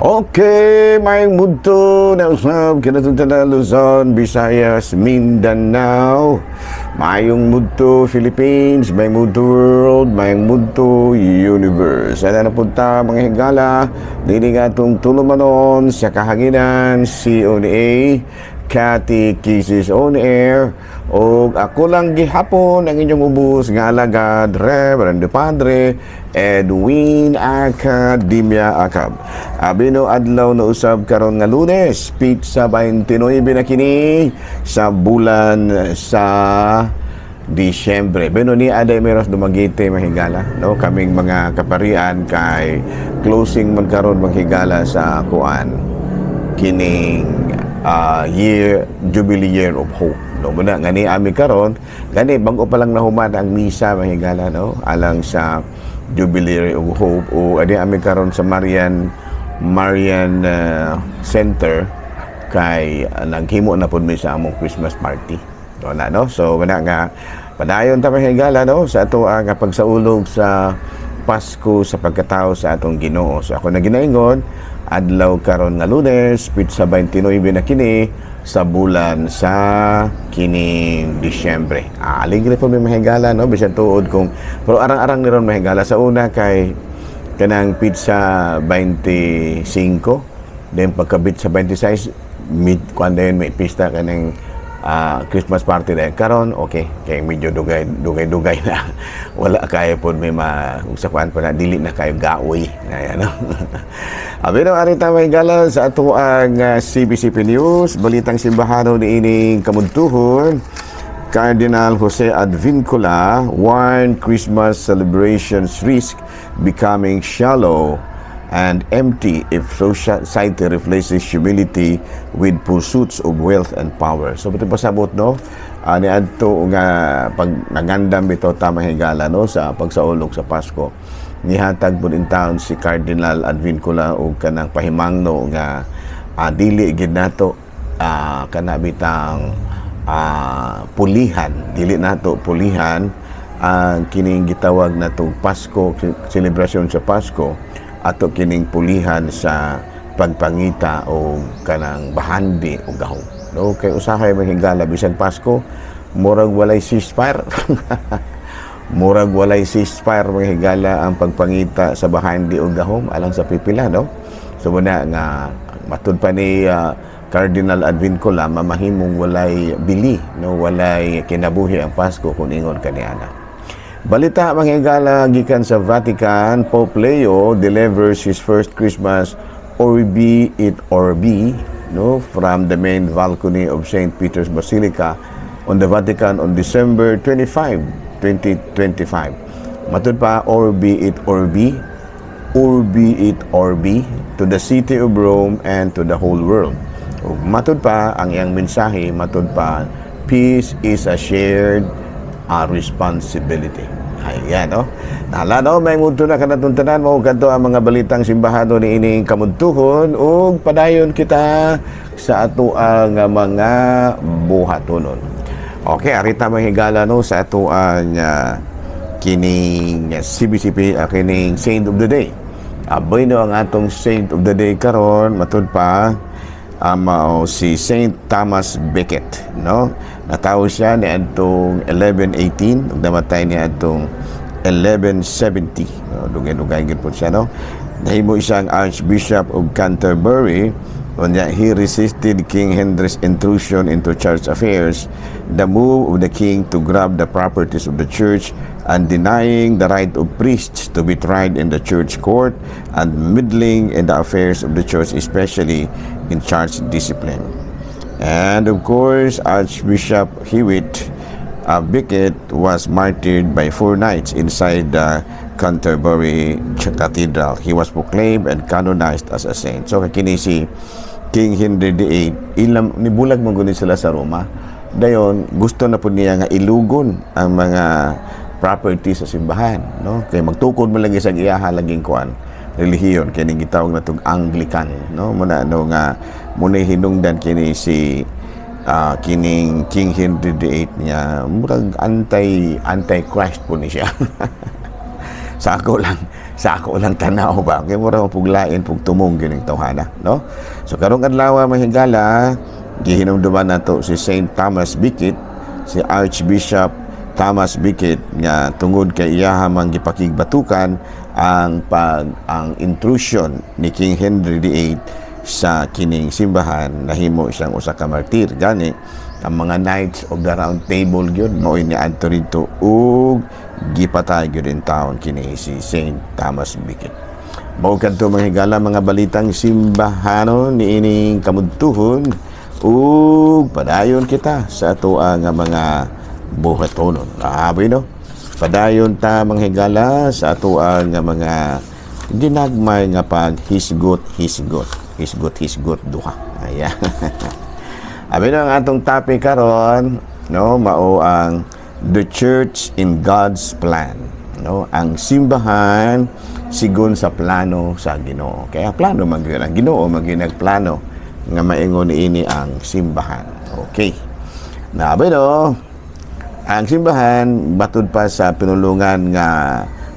Okay, maayong mudto na usab kinatunta na Luzon, Visayas, Mindanao. Maayong mudto Philippines, maayong mudto world, maayong mudto universe. Sana napunta mga higala, dili nga atong tulumanon sa kahanginan, CONA, Catechism on Air, o ako lang gihapon ang inyong ubos nga alagad, Reverend Padre Edwin Academia Acab. Abino adlaw na usab karon nga Lunes, petsa 29 na kini sa bulan sa Disyembre. Beno ni aday meros Dumaguete, mahigala, no? Kaming mga kaparian kay closing man karon, maghigala, sa kuan kining year, Jubilee Year of Hope, no? Muna ngani ami karon gani bag-o pa lang nahuman ang misa, mahigala, no, alang sa Jubilee Year of Hope o adi ami karon sa Marian Marian Center kay naghimo na pud mi sa among Christmas party, no na, no? So wala nga padayon ta, mahigala, no, sa ato ang pagsaulog sa Pasko sa pagkatao sa atong Ginoo. So ako na ginaingon, adlaw karon nga Lunes, petsa 29 na kini sa bulan sa kining Disyembre. Ah, aligre po may mahigala, no, bisan tuod kung pero arang-arang ni ron, mahigala, sa una kay kanang petsa 25, then pagkabit sa 26 mid kuan din may pista kanang Christmas party na karon. Okay, kay medyo dugay dugay dugay na wala kayo pod may ma kung sa kuan pa na dili na kayo gaoy na ano. Abi no, ari ta, mahigala, sa ato ang CBCP News, balitang simbahano niining kamudtuhon. Cardinal Jose Advincula warned Christmas celebrations risk becoming shallow and empty if society replaces humility with pursuits of wealth and power. So, ito pasabot, no? Niadto nga pag nagandam bitaw ta, mahigala, no, sa pagsaulog sa Pasko. Nihatag pud in town si Cardinal Advincula og kanang pahimangno nga dili gid nato kana bitang pulihan, dili nato pulihan ang kining gitawag natong Pasko, selebrasyon sa Pasko, ato kining pulihan sa pagpangita o kanang bahandi o gahom, no? Kay usahay, mahigala, bisan Pasko murag walay ceasefire, murag walay ceasefire, mga higala, ang pagpangita sa bahandi o gahom alang sa pipila, no? So muna nga matud pa ni Cardinal Advincula, mamahimong walay bili, no, walay kinabuhi ang Pasko kung ingon kaniana. Balita, mga higala, gikan sa Vatican, Pope Leo delivers his first Christmas Urbi et Orbi, no, from the main balcony of St. Peter's Basilica on the Vatican on December 25, 2025. Matud pa, Urbi et Orbi, Urbi et Orbi, to the city of Rome and to the whole world. Ug matud pa ang iyang mensahe, matud pa, peace is a shared responsibility. Ayan, no? Nala, no? May mudto na kanatuntanan mo kadto ang mga balitang simbahano ni ining kamudtuhon ug padayon kita sa ato ang mga buhatonon. Okay, arita, mga higala, no, sa ato ang kining CBCP, kining Saint of the Day. Aboy no, ang atong Saint of the Day karon, matud pa, mao si Saint Thomas Becket, no? Natawo siya niadtong 1118 ug namatay niadtong 1170. No, dugay-dugay gid po siya, no? Nahimo siyang Archbishop of Canterbury. Unya, he resisted King Henry's intrusion into church affairs, the move of the king to grab the properties of the church and denying the right of priests to be tried in the church court and meddling in the affairs of the church, especially in church discipline. And of course, Archbishop Hewitt Becket was martyred by four knights inside the Canterbury Cathedral. He was proclaimed and canonized as a saint. So kini si King Henry VIII, ilam nibulag man guni sila sa Roma. Dayon gusto na po niya nga ilugon ang mga property sa simbahan, no? Kay magtukod man lagi sa iyaha laging kuan relihiyon kini gitawag natong Anglican, no? Muna no nga muna hinungdan kini si kining King Henry VIII niya murag anti Christ po ni siya. Sa ako lang tanaw ba kay mura man puglain pug tumong kining tawhana, no? So karong adlaw, mga higala, gihinumduman nato si Saint Thomas Becket, si Archbishop Thomas Becket, nga tungod kay iyaha man gipakigbatukan ang intrusion ni King Henry VIII sa kining simbahan, nahimo siyang usa ka martir. Gani ang mga Knights of the Round Table gyud mao'y niadto didto ug gipatay gyud in town kini si Saint Thomas Becket. Mao kadto, mga higala, mga balitang simbahanon niining kamudtuhon ug padayon kita sa atoa nga mga buhatonon. Abi no? Padayon ta, mga higala, sa atoa nga mga ginagmay nga paghisgot-hisgot. Hisgot-hisgot duha. Ayan. Abi no, ang atong topic karon, no, mao ang the church in God's plan, no? Ang simbahan sigon sa plano sa Ginoo. Kaya plano man gyud ang Ginoo, man gyud nagplano nga maingon niini ang simbahan. Okay. Na abi no, ang simbahan batud pa sa pinulungan nga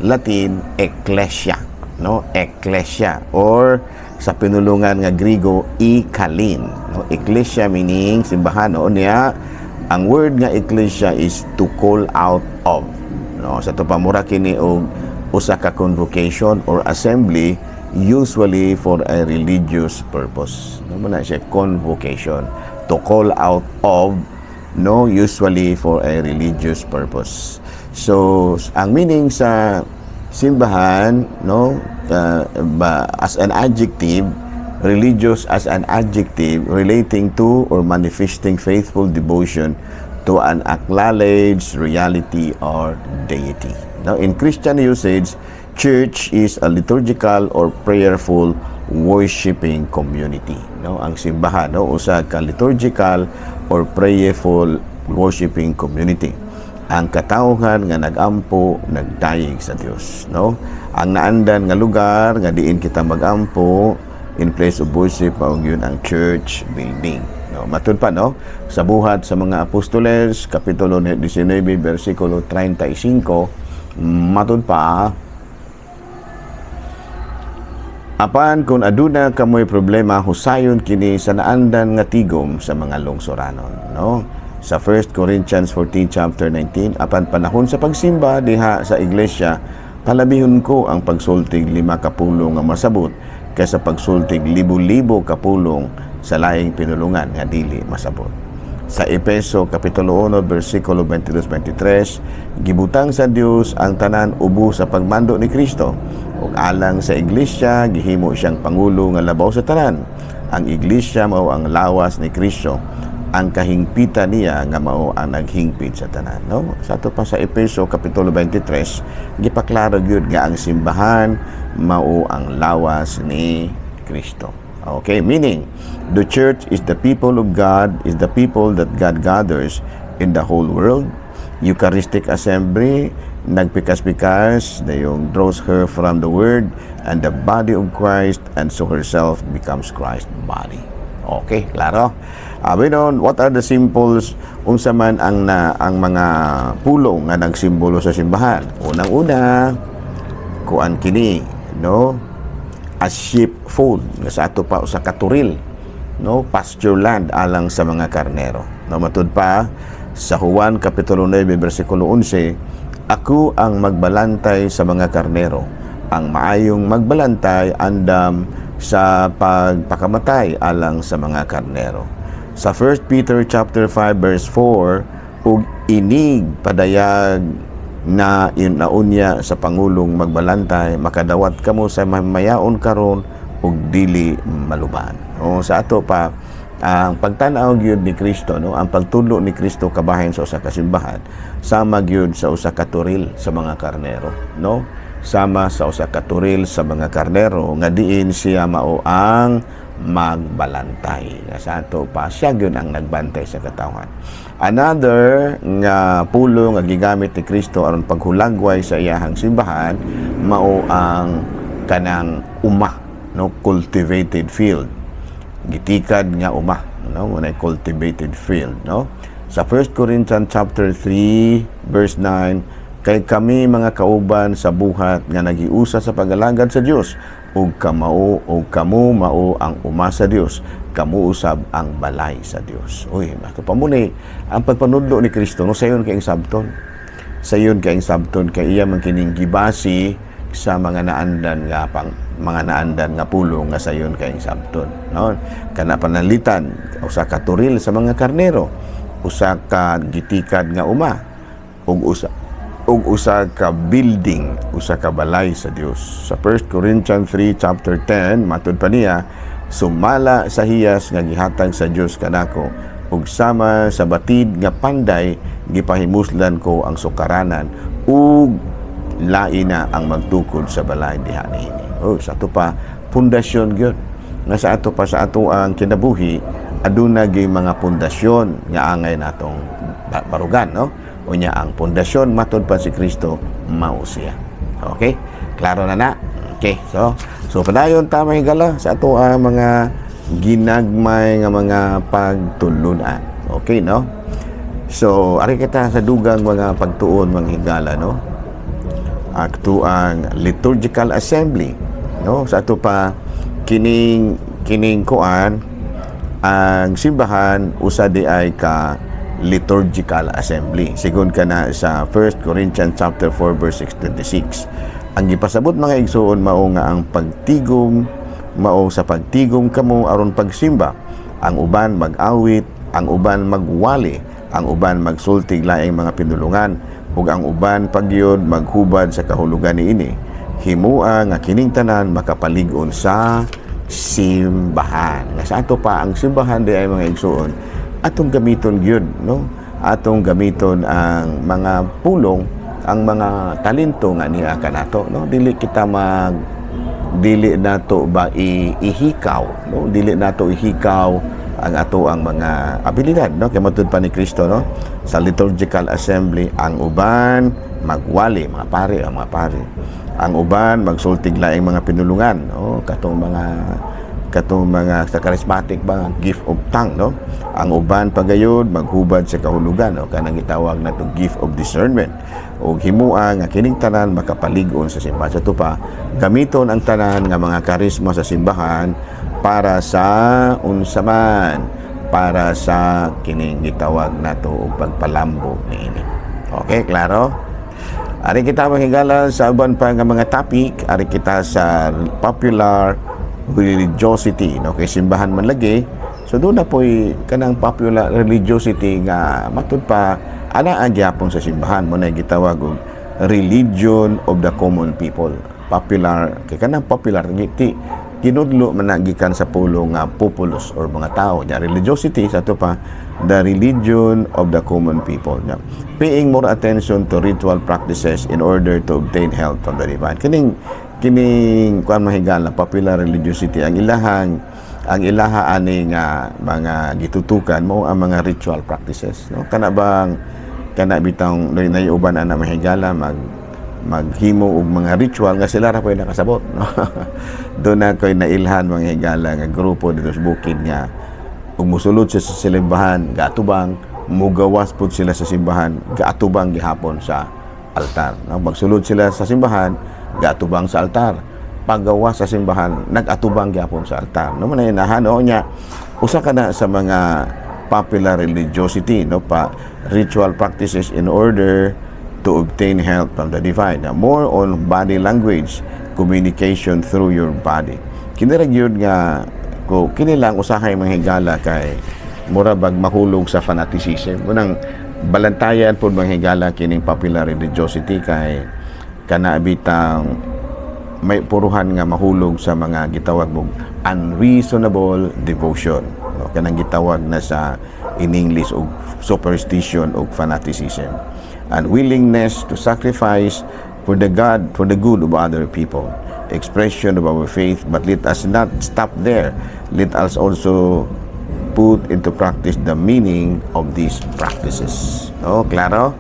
Latin, ecclesia, no? Ecclesia or sa pinulungan nga Griego, ikalin, no? Ecclesia meaning simbahan, no? Niya ang word nga ecclesia is to call out of, no? Sa ato pa, mura kini og usa ka convocation or assembly, usually for a religious purpose, no? Mao na siya convocation, to call out of, no, usually for a religious purpose. So ang meaning sa simbahan, no, ba, as an adjective, religious as an adjective relating to or manifesting faithful devotion to an acknowledged reality or deity. Now, in Christian usage, church is a liturgical or prayerful worshiping community. No, ang simbahan, no, usa ka liturgical or prayerful worshiping community. Ang katawhan nga nagampo, nagdayeg sa Dios, no? Ang naandan nga lugar nga diin kita magampo in place of worship mao gyud ang church building, no? Matud pa, no, sa Buhat sa mga Apostoles kapitulo 19 bersikulo 35, matud pa, "Apan kung aduna kamoy problema, husayon kini sa naandan nga tigom sa mga lungsoranon," no? Sa 1 Corinthians 14 chapter 19, "Apan panahon sa pagsimba diha sa iglesia, palabihon ko ang pagsultig lima ka pulong nga masabot kaysa pagsultig libo-libo ka pulong sa laing pinulungan nga dili masabot." Sa Epeso kapitulo 1 bersikulo 22-23, "Gibutang sa Dios ang tanan ubo sa pagmando ni Kristo ug alang sa iglesia gihimo siyang pangulo nga labaw sa tanan. Ang iglesia mao ang lawas ni Kristo, ang kahingpitan niya nga mao ang naghingpit sa tanan," no? Sa ato pa sa Epeso kapitulo 23, gipaklaro gyud nga ang simbahan mao ang lawas ni Kristo. Okay, meaning the church is the people of God, is the people that God gathers in the whole world. Eucharistic assembly, nagpikas-pikas, yung draws her from the word and the body of Christ, and so herself becomes Christ's body. Okay, klaro? Abi nun, what are the symbols? Unsa man ang mga pulong nga nagsimbolo sa simbahan? Unang-una, kuan kini, no? A sheepfold, nga sa ato pa usa ka turil, no, pasture land alang sa mga karnero, no? Matud pa sa Juan kapitulo 9 bersikulo 11, "Ako ang magbalantay sa mga karnero. Ang maayong magbalantay andam sa pagpakamatay alang sa mga karnero." Sa 1 Peter chapter 5 verse 4, "Ug inig padayag na naunya sa pangulong magbalantay, makadawat kamo sa mayaon karon ug dili maluban." O sa ato pa, ang pagtan-aw gyud ni Kristo, no, ang pagtudlo ni Kristo kabahin sa usa ka simbahan, sama gyud sa usa ka turil sa mga karnero, no? Sama sa usa ka turil sa mga karnero nga diin siya mao ang magbalantay. Nga sa ato pa, siya gyud ang nagbantay sa katawhan. Another nga pulong nga gigamit ni Kristo aron paghulagway sa iyahang simbahan mao ang kanang uma, no, cultivated field, gitikad nga uma, no, mao cultivated field, no? Sa 1 Corinthians chapter 3 verse 9, Kay kami mga kauban sa buhat nga nagiusa sa pagalagad sa Dios, ug kamao ug kamo mao ang uma sa Dios, kamo usab ang balay sa Dios. Uy, ato pa mo ni ang pagpanudlo ni Kristo, no? Sayon kay sabton, sayon kay sabton, kay iya man kining gibasi sa mga naandan nga pang mga naandan nga pulong nga sayon kay sabton, no? Kana pananglitan usa ka toril sa mga karnero, usa ka gitikad nga uma, ug usa ka building, usa ka balay sa Dios. Sa 1 Corinthians 3 chapter 10, matud pa niya, "Sumala sa hiyas nga gihatag sa Dios kanako ug sama sa batid nga panday, gipahimuslan ko ang sukaranan ug lain na ang magtukod sa balay diha niini." Oh, sa ato pa pundasyon gyud nga sa ato pa sa ato ang kinabuhi, aduna gyud mga pundasyon nga angay natong barugan, no? Unya ang pundasyon, matod pa si Kristo, mao siya. Okay? Klaro na na. Okay, so padayon ta, mga higala, sa ato ang mga ginagmay nga mga pagtulunan. Okay, no? So, ari kita sa dugang mga pagtuon, mga higala, no? Akto ang liturgical assembly, no? Sa ato pa kining kuan, ang simbahan usa di ay ka liturgical assembly sigon kana sa 1 Corinthians chapter 4 verse 626. Ang gipasabot, mga igsuon, mao nga ang pagtigom mao sa pagtigom kamo aron pagsimba, ang uban mag-awit, ang uban magwali, ang uban magsultig laing mga pinulungan, ug ang uban pagyud maghubad sa kahulugan niini. Himua nga kining tanan makapalig-on sa simbahan. Nga sa ato pa ang simbahan di ay, mga igsuon, atong gamiton gyud, no? Atong gamiton ang mga pulong, ang mga talento nga niya kanato, no? Dili nato ba ihikaw, no? Dili nato ihikaw ang ato ang mga abilidad, no? Kay matud pa ni Kristo, no, sa liturgical assembly, ang uban magwali, mga pare, ang mga pare, ang uban magsultig laing mga pinulungan, no? Katong mga sa charismatic ba, gift of tongue, no? Ang uban pagayod maghubad sa kahulugan, no? Kanang gitawag nato gift of discernment. Ug himua nga kining tanan makapalig-on sa simbahan. Sa pa gamiton ang tanan nga mga karisma sa simbahan para sa unsa man, para sa kining gitawag nato og pagpalambo niini. Okay, klaro? Ari kita, mga higala, sa uban pa nga mga topic. Ari kita sa popular religiosity, no? Kay simbahan man lagi, so doon na po'y kanang popular religiosity nga matud pa ana ang gyapon sa simbahan mo na gitawag og religion of the common people. Popular kay kanang popular ti ginudlo man na gikan sa pulong nga populus or mga tao. Nya religiosity sa ato pa, the religion of the common people. Nya paying more attention to ritual practices in order to obtain help from the divine. Kining kuan, mahigala, popular religiosity, ang ilaha ani nga mga gitutukan mo ang mga ritual practices, no? Kana bang kana bitang naiuban ana, mahigala, maghimo og mga ritual nga sila ra po'y nakasabot, no? Doon na ko'y nailhan, mga higala, nga grupo dito sa bukid nga ug musulod siya sa simbahan, gaatubang, mugawas pud sila sa simbahan, gaatubang gihapon sa altar, no? Magsulod sila sa simbahan, gaatubang sa altar, paggawas sa simbahan, nag-atubang gihapon sa altar, no? Man no nya usa ka na sa mga popular religiosity, no? Pa ritual practices in order to obtain help from the divine. Now, more on body language, communication through your body. Kini ra gyud nga ko kini lang usahay, mga higala, kay mura bag mahulog sa fanaticism. Unang balantayan pod, mga higala, kining popular religiosity kay kana bitang may puruhan nga mahulog sa mga gitawag mong unreasonable devotion, no? Kanang gitawag na sa in English og superstition og fanaticism and willingness to sacrifice for the good of other people, expression of our faith. But let us not stop there. Let us also put into practice the meaning of these practices. Oh, klaro?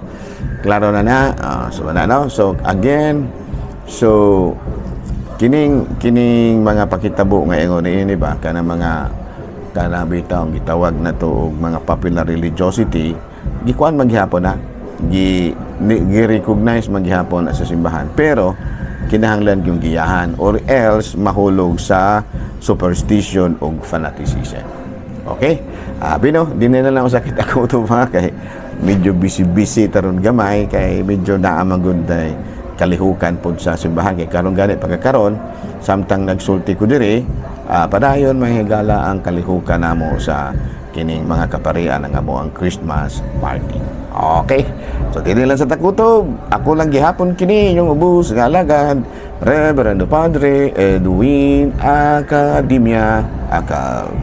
Klaro na na. Ah, so na, no? So again, so kining mga pakitabo nga ingon niini ba, kana mga kana bitaw gitawag na to og mga popular religiosity, gikuan man gihapon na. Gi recognize man gihapon na sa simbahan, pero kinahanglan yung giyahan or else mahulog sa superstition ug fanaticism. Okay? Bino, di na lang sakit ako ito ba kay medyo busy-busy taron gamay, kay medyo naa man gud day kalihukan pod sa simbahan, kay karon gani, pagkakaron samtang nagsulti ko diri, padayon mahigala ang kalihukan namo sa kining mga kaparian ang amo ang Christmas party. Okay. So dili lang sa takutob. Ako lang gihapon kini yung ubos nga alagad, Reverendo Padre Edwin Academia Akal.